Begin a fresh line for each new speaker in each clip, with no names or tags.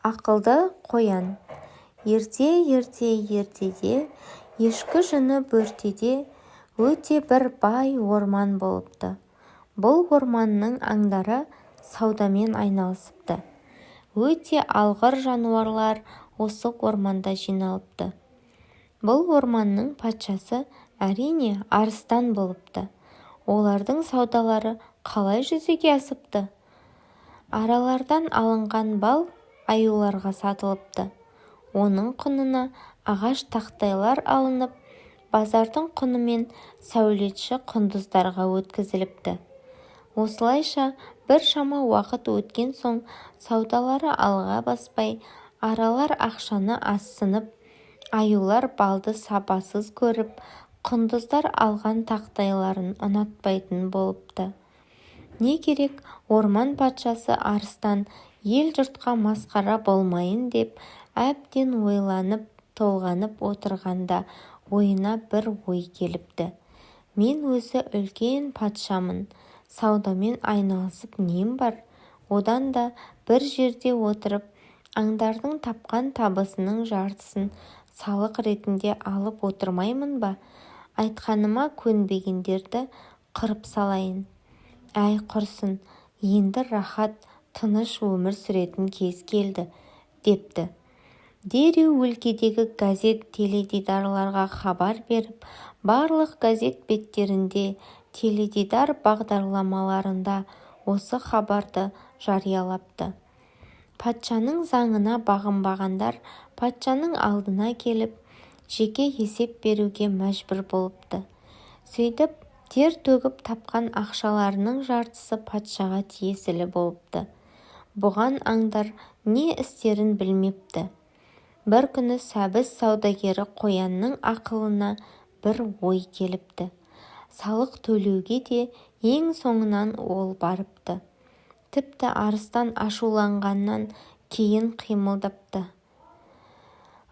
Ақылды қоян. Ерте-ерте ертеде, ешкі жүні бөртеде өте бір бай орман болыпты. Бұл орманның аңдары саудамен айналысыпты. Өте алғыр жануарлар осы орманда жиналыпты. Бұл орманның патшасы, әрине, арыстан болыпты. Олардың саудалары қалай жүзеге асыпты? Аралардан алынған бал аюларға сатылыпты. Оның құнына ағаш тақтайлар алынып, базардың құнымен сәулетші құндыздарға өткізіліпті. Осылайша біршама уақыт өткен соң саудалары алға баспай, аралар ақшаны азсынып, аюлар балды сапасыз көріп, құндыздар алған тақтайларын ұнатпайтын болыпты. Не керек, орман патшасы арыстан ел-жұртқа масқара болмайын деп әбден ойланып-толғанып отырғанда ойына бір ой келіпті: Мен өзі үлкен патшамын, саудамен айналысып нем бар? Одан да бір жерде отырып, аңдардың тапқан табысының жартысын салық ретінде алып отырмаймын ба? Айтқаныма көнбегендерді қырып салайын. Әй, құрсын, енді рахат, тыныш өмір сүретін кез келді, депті. Дереу өлкедегі газет, теледидарларға хабар беріп, барлық газет беттерінде, теледидар бағдарламаларында осы хабарды жариялапты. Патшаның заңына бағынбағандар патшаның алдына келіп, жеке есеп беруге мәжбүр болыпты. Сөйтіп, тер төгіп тапқан ақшаларының жартысы патшаға тиесілі болыпты. Бұған аңдар не істерін білмепті. Бір күні сәбіз саудагері қоянның ақылына бір ой келіпті. Салық төлеуге де ең соңынан ол барыпты. Тіпті арыстан ашуланғаннан кейін қимылдапты.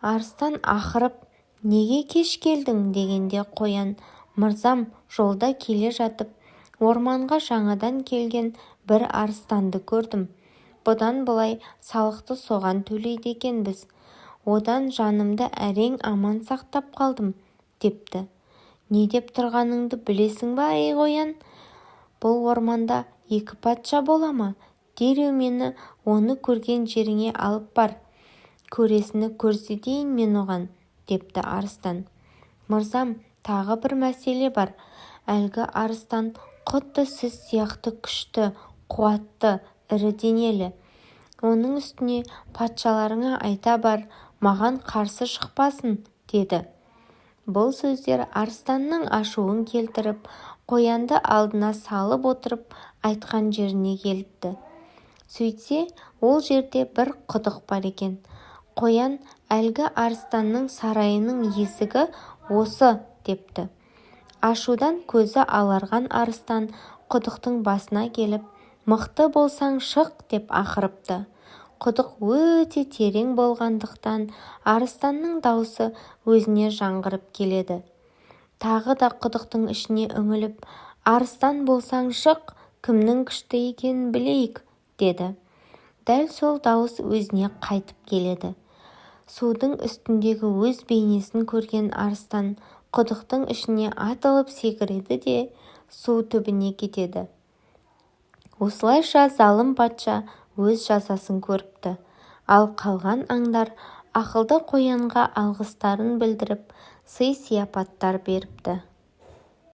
Арыстан ақырып, "Неге кеш келдің?" дегенде, қоян: "Мырзам, жолда келе жатып, орманға жаңадан келген бір арыстанды көрдім. Бұдан былай салықты соған төлейді екенбіз. Одан жанымды әрең аман сақтап қалдым", – депті. "Не деп тұрғаныңды білесің ба, әй, қоян? Бұл орманда екі патша бола ма? Дереу мені оны көрген жеріңе алып бар, көресіні көрсетейін мен оған", – депті арыстан. "Мырзам, тағы бір мәселе бар. Әлгі арыстан құдды сіз сияқты күшті, қуатты, ірі денелі. Оның үстіне патшаларыңа айта бар, маған қарсы шықпасын", – деді. Бұл сөздер арыстанның ашуын келтіріп, қоянды алдына салып отырып айтқан жеріне келіпті. Сөйтсе, ол жерде бір құдық бар екен. Қоян: "Әлгі арыстанның сарайының есігі осы", – депті. Ашудан көзі аларған арыстан құдықтың басына келіп, "Мықты болсаң, шық!" деп ақырыпты. Құдық өте терең болғандықтан, арыстанның даусы өзіне жаңғырып келеді. Тағы да құдықтың ішіне үңіліп: "Арыстан болсаң, шық, кімнің күшті екенін білейік", – деді. Дәл сол дауыс өзіне қайтып келеді. Судың үстіндегі өз бейнесін көрген арыстан құдықтың ішіне атылып секіреді де, су түбіне кетеді. Осылайша залым патша өз жазасын көріпті. Ал қалған аңдар ақылды қоянға алғыстарын білдіріп, сый-сияпаттар беріпті.